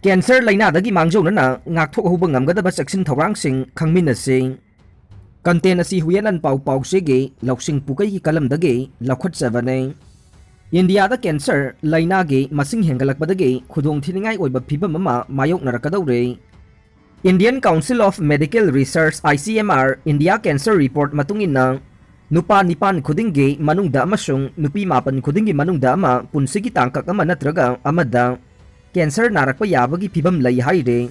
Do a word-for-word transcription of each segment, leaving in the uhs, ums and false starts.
Cancer ꯂꯥꯏꯅꯥꯗꯒꯤ ꯃꯥꯡꯖꯧꯅꯅ ꯉꯥꯛꯊꯣꯛꯍꯧꯕ ꯉꯝꯒꯗꯕ ꯆꯦꯛꯁꯤꯟ ꯊꯧꯔꯥꯡꯁꯤꯡ ꯈꯪꯃꯤꯟꯅꯁꯤ꯫ Content ꯑꯁꯤ ꯍꯨꯌꯦꯟ ꯂꯥꯟꯄꯥꯎ ꯄꯥꯎꯆꯦꯒꯤ ꯂꯧꯁꯤꯡ ꯄꯨꯀꯩꯒꯤ ꯀꯂꯝꯗꯒꯤ ꯂꯧꯈꯠꯆꯕꯅꯤ꯫ ꯏꯟꯗꯤꯌꯥꯗ cancer ꯂꯥꯏꯅꯥꯒꯤ ꯃꯁꯤꯡ ꯍꯦꯟꯒꯠꯂꯛꯄꯗꯒꯤ ꯈꯨꯗꯣꯡ ꯊꯤꯅꯤꯡꯉꯥꯏ ꯑꯣꯏꯕ ꯐꯤꯕꯝ ꯑꯃ ꯃꯥꯌꯣꯛꯅꯔꯛꯀꯗꯧꯔꯦ꯫ Indian Council of Medical Research, I C M R, India Cancer Report ꯃꯇꯨꯡ ꯏꯟꯅ, ꯅꯨꯄꯥ ꯅꯤꯄꯥꯟ ꯈꯨꯗꯤꯡꯒꯤ ꯃꯅꯨꯡꯗ ꯑꯃꯁꯨꯡ ꯅꯨꯄꯤ ꯃꯥꯄꯟ ꯈꯨꯗꯤꯡꯒꯤ ꯃꯅꯨꯡꯗ ꯑꯃ ꯄꯨꯟꯁꯤꯒꯤ ꯇꯥꯡꯀꯛ ꯑꯃ ꯅꯠꯇ꯭ꯔꯒ ꯑꯃꯗ cancer ꯅꯥꯔꯛꯄ ꯌꯥꯕꯒꯤ ꯐꯤꯕꯝ ꯂꯩ ꯍꯥꯏꯔꯦ꯫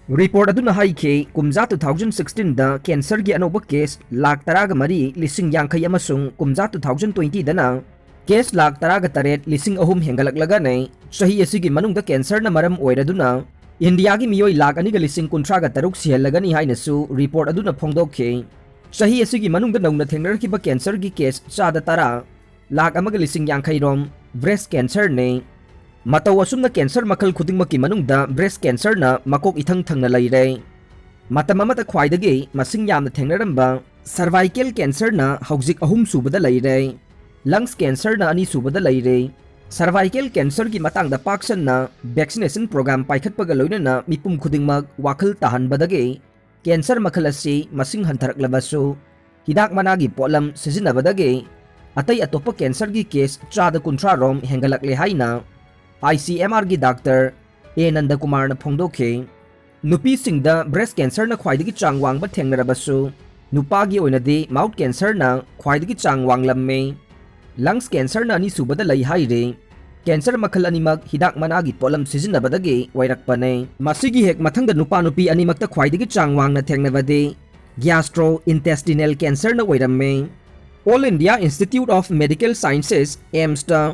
Report ꯑꯗꯨꯅ ꯍꯥꯏꯈꯤ, ꯀꯨꯝꯖꯥ two thousand sixteen ꯗ cancer ꯒꯤ ꯑꯅꯧꯕ case ꯂꯥꯈ ꯇꯔꯥꯒ ꯃꯔꯤ ꯂꯤꯁꯤꯡ ꯌꯥꯡꯈꯩ ꯑꯃꯁꯨꯡ ꯀꯨꯝꯖꯥ two thousand twenty ꯗꯅ case ꯂꯥꯈ ꯇꯔꯥꯒ ꯇꯔꯦꯠ ꯂꯤꯁꯤꯡ ꯑꯍꯨꯝ ꯍꯦꯟꯒꯠꯂꯛꯂꯒꯅꯤ꯫ ꯆꯍꯤ ꯑꯁꯤꯒꯤ ꯃꯅꯨꯡꯗ cancer ꯅ ꯃꯔꯝ ꯑꯣꯏꯔꯗꯨꯅ ꯏꯟꯗꯤꯌꯥꯒꯤ ꯃꯤꯑꯣꯏ ꯂꯥꯈ ꯑꯅꯤꯒ ꯂꯤꯁꯤꯡ ꯀꯨꯟꯊ꯭ꯔꯥꯒ ꯇꯔꯨꯛ ꯁꯤꯍꯜꯂꯒꯅꯤ ꯍꯥꯏꯅꯁꯨ report ꯑꯗꯨꯅ ꯐꯣꯡꯗꯣꯛꯈꯤ꯫ ꯆꯍꯤ ꯑꯁꯤꯒꯤ ꯃꯅꯨꯡꯗ ꯅꯧꯅ ꯊꯦꯡꯅꯔꯛꯈꯤꯕ cancer ꯒꯤ case ꯆꯥꯗ ꯇꯔꯥ, ꯂꯥꯈ ꯑꯃꯒ ꯂꯤꯁꯤꯡ ꯌꯥꯡꯈꯩ ꯔꯣꯝ, breast cancer ꯅꯤ꯫ ꯃꯇꯧ ꯑꯁꯨꯝꯅ cancer ꯃꯈꯜ ꯈꯨꯗꯤꯡꯃꯛꯀꯤ ꯃꯅꯨꯡꯗ breast cancer ꯅ ꯃꯀꯣꯛ ꯏꯊꯪ ꯊꯪꯅ ꯂꯩꯔꯦ꯫ ꯃꯇꯝ ꯑꯃꯗ ꯈ꯭ꯋꯥꯏꯗꯒꯤ ꯃꯁꯤꯡ ꯌꯥꯝꯅ ꯊꯦꯡꯅꯔꯝꯕ cervical cancer ꯅ ꯍꯧꯖꯤꯛ ꯑꯍꯨꯝ ꯁꯨꯕꯗ ꯂꯩꯔꯦ꯫ Lungs cancer ꯅ ꯑꯅꯤ ꯁꯨꯕꯗ ꯂꯩꯔꯦ꯫ Cervical cancer ꯒꯤ ꯃꯇꯥꯡꯗ ꯄꯥꯛ ꯁꯟꯅ vaccination program ꯄꯥꯏꯈꯠꯄꯒ ꯂꯣꯏꯅꯅ ꯃꯤꯄꯨꯝ ꯈꯨꯗꯤꯡꯃꯛ ꯋꯥꯈꯜ ꯇꯥꯍꯟꯕꯗꯒꯤ cancer ꯃꯈꯜ ꯑꯁꯤ ꯃꯁꯤꯡ ꯍꯟꯊꯔꯛꯂꯕꯁꯨ, ꯍꯤꯗꯥꯛ ꯃꯅꯥꯒꯤ ꯄꯣꯠꯂꯝ ꯁꯤꯖꯤꯟꯅꯕꯗꯒꯤ ꯑꯇꯩ ꯑꯇꯣꯞꯄ cancer ꯒꯤ case ꯆꯥꯗ ꯀꯨꯟꯊ꯭ꯔꯥ ꯔꯣꯝ ꯍꯦꯟꯒꯠꯂꯛꯂꯦ ꯍꯥꯏꯅ I C M R ꯒꯤ doctor A ꯅꯟꯗꯀꯨꯃꯥꯔꯅ ꯐꯣꯡꯗꯣꯛꯈꯤ꯫ ꯅꯨꯄꯤꯁꯤꯡꯗ breast cancer ꯅ ꯈ꯭ꯋꯥꯏꯗꯒꯤ ꯆꯥꯡ ꯋꯥꯡꯕ ꯊꯦꯡꯅꯔꯕꯁꯨ, ꯅꯨꯄꯥꯒꯤ ꯑꯣꯏꯅꯗꯤ mouth cancer ꯅ ꯈ꯭ꯋꯥꯏꯗꯒꯤ ꯆꯥꯡ ꯋꯥꯡꯂꯝꯃꯤ꯫ Lungs cancer ꯅ ꯑꯅꯤꯁꯨꯕꯗ ꯂꯩ ꯍꯥꯏꯔꯤ꯫ Cancer ꯃꯈꯜ ꯑꯅꯤꯃꯛ ꯍꯤꯗꯥꯛ ꯃꯅꯥꯒꯤ ꯄꯣꯠꯂꯝ ꯁꯤꯖꯤꯟꯅꯕꯗꯒꯤ ꯑꯣꯏꯔꯛꯄꯅꯤ꯫ ꯃꯁꯤꯒꯤ ꯍꯦꯛ ꯃꯊꯪꯗ ꯅꯨꯄꯥ ꯅꯨꯄꯤ ꯑꯅꯤꯃꯛꯇ ꯈ꯭ꯋꯥꯏꯗꯒꯤ ꯆꯥꯡ ꯋꯥꯡꯅ ꯊꯦꯡꯅꯕꯗꯤ gastrointestinal cancer ꯅ ꯑꯣꯏꯔꯝꯃꯤ꯫ All India Institute of Medical Sciences, AIIMS ꯇ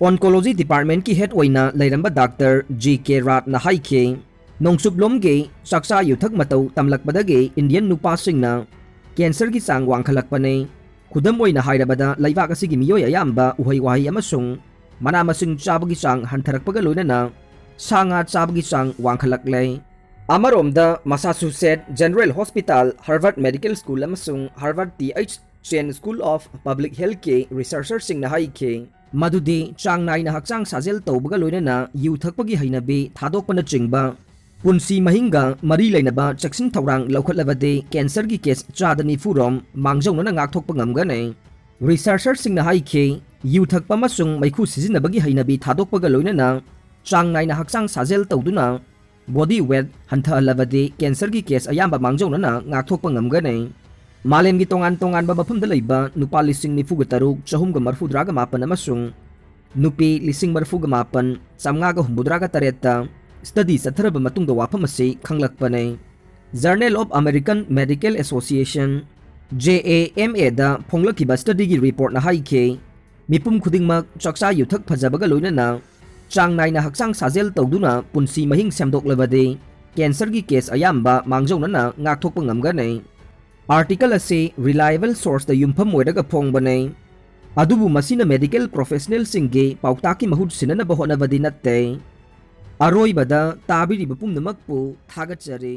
oncology department ꯀꯤ head ꯑꯣꯏꯅ ꯂꯩꯔꯝꯕ doctor G K ꯔꯥꯠꯅ ꯍꯥꯏꯈꯤ, ꯅꯣꯡꯆꯨꯞꯂꯣꯝꯒꯤ ꯆꯥꯛꯆꯥ ꯌꯨꯊꯛ ꯃꯇꯧ ꯇꯝꯂꯛꯄꯗꯒꯤ Indian ꯅꯨꯄꯥꯁꯤꯡꯅ cancer ꯒꯤ ꯆꯥꯡ ꯋꯥꯡꯈꯠꯂꯛꯄꯅꯤ꯫ ꯈꯨꯗꯝ ꯑꯣꯏꯅ ꯍꯥꯏꯔꯕꯗ, ꯂꯩꯕꯥꯛ ꯑꯁꯤꯒꯤ ꯃꯤꯑꯣꯏ ꯑꯌꯥꯝꯕ ꯎꯍꯩ ꯋꯥꯍꯩ ꯑꯃꯁꯨꯡ ꯃꯅꯥ ꯃꯁꯤꯡ ꯆꯥꯕꯒꯤ ꯆꯥꯡ ꯍꯟꯊꯔꯛꯄꯒ ꯂꯣꯏꯅꯅ ꯁꯥ ꯉꯥ ꯆꯥꯕꯒꯤ ꯆꯥꯡ ꯋꯥꯡꯈꯠꯂꯛꯂꯦ꯫ ꯑꯃꯔꯣꯝꯗ, Massachusetts General Hospital, Harvard Medical School ꯑꯃꯁꯨꯡ Harvard T H Chan School of Public Health ꯀꯤ researcher ꯁꯤꯡꯅ ꯍꯥꯏꯈꯤ, ꯃꯗꯨꯗꯤ ꯆꯥꯡ ꯅꯥꯏꯅ ꯍꯛꯆꯥꯡ ꯁꯥꯖꯦꯜ ꯇꯧꯕꯒ ꯂꯣꯏꯅꯅ ꯌꯨ ꯊꯛꯄꯒꯤ ꯍꯩꯅꯕꯤ ꯊꯥꯗꯣꯛꯄꯅꯆꯤꯡꯕ꯫ ꯄꯨꯟꯁꯤ ꯃꯍꯤꯡꯒ ꯃꯔꯤ ꯂꯩꯅꯕ ꯆꯦꯛꯁꯤꯟ ꯊꯧꯔꯥꯡ ꯂꯧꯈꯠꯂꯕꯗꯤ cancerꯒꯤ case ꯆꯥꯗ ꯅꯤꯐꯨ ꯔꯣꯝ ꯃꯥꯡꯖꯧꯅꯅ ꯉꯥꯛꯊꯣꯛꯄ ꯉꯝꯒꯅꯤ꯫ Researcherꯁꯤꯡꯅ ꯍꯥꯏꯈꯤ, ꯌꯨ ꯊꯛꯄ ꯑꯃꯁꯨꯡ ꯃꯩꯈꯨ ꯁꯤꯖꯤꯟꯅꯕꯒꯤ ꯍꯩꯅꯕꯤ ꯊꯥꯗꯣꯛꯄꯒ ꯂꯣꯏꯅꯅ ꯆꯥꯡ ꯅꯥꯏꯅ ꯍꯛꯆꯥꯡ ꯁꯥꯖꯦꯜ ꯇꯧꯗꯨꯅ body weight ꯍꯟꯊꯍꯜꯂꯕꯗꯤ cancerꯒꯤ case ꯑꯌꯥꯝꯕ ꯃꯥꯡꯖꯧꯅꯅ ꯉꯥꯛꯊꯣꯛꯄ ꯉꯝꯒꯅꯤ꯫ ꯃꯥꯂꯦꯝꯒꯤ ꯇꯣꯉꯥꯟ ꯇꯣꯉꯥꯟꯕ ꯃꯐꯝꯗ ꯂꯩꯕ ꯅꯨꯄꯥ ꯂꯤꯁꯤꯡ ꯅꯤꯐꯨꯒ ꯇꯔꯨꯛ, ꯆꯍꯨꯝꯒ ꯃꯔꯐꯨꯗ꯭ꯔꯥꯒ ꯃꯥꯄꯟ ꯑꯃꯁꯨꯡ ꯅꯨꯄꯤ ꯂꯤꯁꯤꯡ ꯃꯔꯐꯨꯒ ꯃꯥꯄꯟ, ꯆꯥꯝꯃꯉꯥꯒ ꯍꯨꯝꯐꯨꯇꯔꯥꯒ ꯇꯔꯦꯠꯇ study ꯆꯠꯊꯔꯕ ꯃꯇꯨꯡꯗ ꯋꯥꯐꯝ ꯑꯁꯤ ꯈꯪꯂꯛꯄꯅꯤ꯫ Journal of American Medical Association, JAMAꯗ ꯐꯣꯡꯂꯛꯈꯤꯕ studyꯒꯤ reportꯅ ꯍꯥꯏꯈꯤ, ꯃꯤꯄꯨꯝ ꯈꯨꯗꯤꯡꯃꯛ ꯆꯥꯛꯆꯥ ꯌꯨꯊꯛ ꯐꯖꯕꯒ ꯂꯣꯏꯅꯅ ꯆꯥꯡ ꯅꯥꯏꯅ ꯍꯛꯆꯥꯡ ꯁꯥꯖꯦꯜ ꯇꯧꯗꯨꯅ ꯄꯨꯟꯁꯤ ꯃꯍꯤꯡ ꯁꯦꯝꯗꯣꯛꯂꯕꯗꯤ cancerꯒꯤ case ꯑꯌꯥꯝꯕ ꯃꯥꯡꯖꯧꯅꯅ ꯉꯥꯛꯊꯣꯛꯄ ꯉꯝꯒꯅꯤ꯫ Article ꯑꯁꯤ reliable sourceꯇ ꯌꯨꯝꯐꯝ ꯑꯣꯏꯔꯒ ꯐꯣꯡꯕꯅꯤ, ꯑꯗꯨꯕꯨ ꯃꯁꯤꯅ medical professionalꯁꯤꯡꯒꯤ ꯄꯥꯎꯇꯥꯛꯀꯤ ꯃꯍꯨꯠ ꯁꯤꯟꯅꯅꯕ ꯍꯣꯠꯅꯕꯗꯤ ꯅꯠꯇꯦ꯫ ꯑꯔꯣꯏꯕꯗ ꯇꯥꯕꯤꯔꯤꯕ ꯄꯨꯝꯅꯃꯛꯄꯨ ꯊꯥꯒꯠꯆꯔꯤ꯫